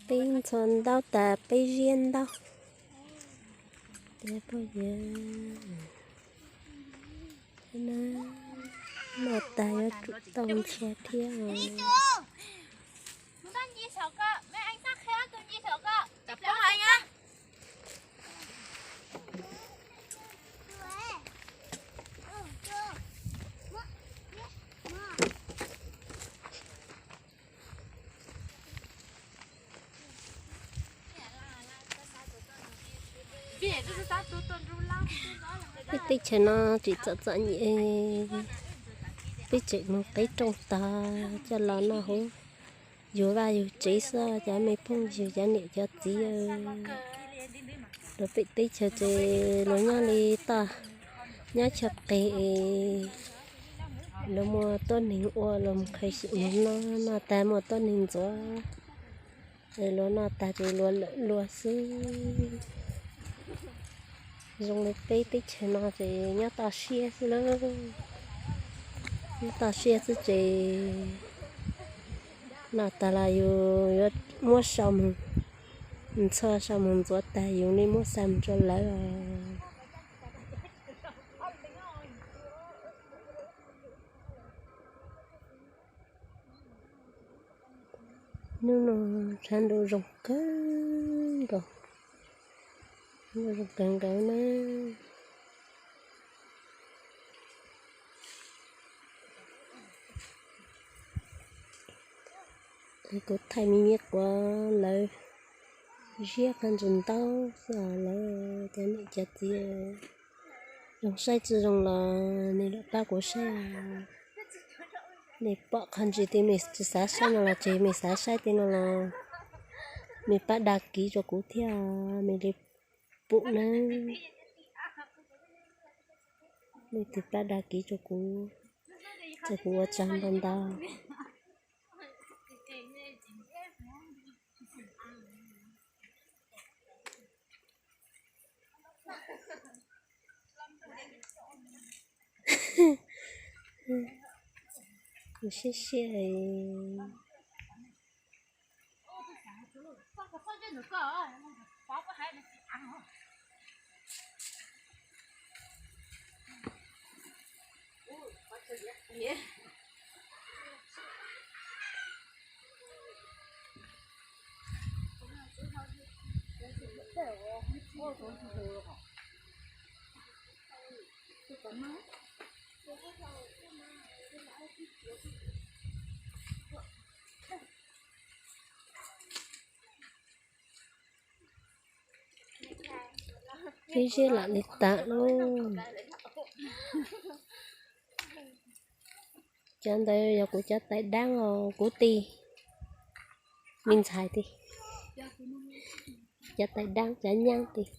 Peb ntxhua ntaub tas peb ziab ntaub. Tias poj yawg, noj tas yuav tsum tau ntxhua thiab os. Peb teb chaws no tseem txom txom nyem, peb tseem mus qeeb rooj tog coj los noj hauv yus vaj yus tsev xwb, cov me phooj ywg cov niam cov txiv. Luag pem teb chaws ces luag nyob li toj, nyob chaw qis, luag muaj tuab neeg ua, luag mus khaws xyaum mus noj, noj tas muaj tuab neeg ntxuav, luag noj tas ces luag lawm luag xwb. Zoo li peb teb chaws no ces nyob toj siab xwb lauj. Nyob toj siab xwb ces noj tas los yus yuav muab sau mus, ntxhua sau mus ntxuav tas yus li muab xa mus rau lawv os. Hnub no tshav ntuj zoo kawg nkaus, zoo kawg nkaus na. Kuv thaij me nyuam quav lawv ziab qhov ntsis ntaub xwb os, lawv cov niam cov txiv. Zoo saib tsis zoo los nej lam pab kuv saib. Nej pom qhov ntsis twg nej tsis xav saib no los ces nej xav saib tej no los nej pab dag kiv rau kuv thiab, nej li pum na. Nej tiv pab dag kiv rau kuv, rau kuv ua tsaug ntau ntau. Siab siab. Ib ziab lam li tas lauj. Cov ntawd yog kuv cov tais dab os kuv tij, me ntxhais tij, cov tais dab cov nyab tij.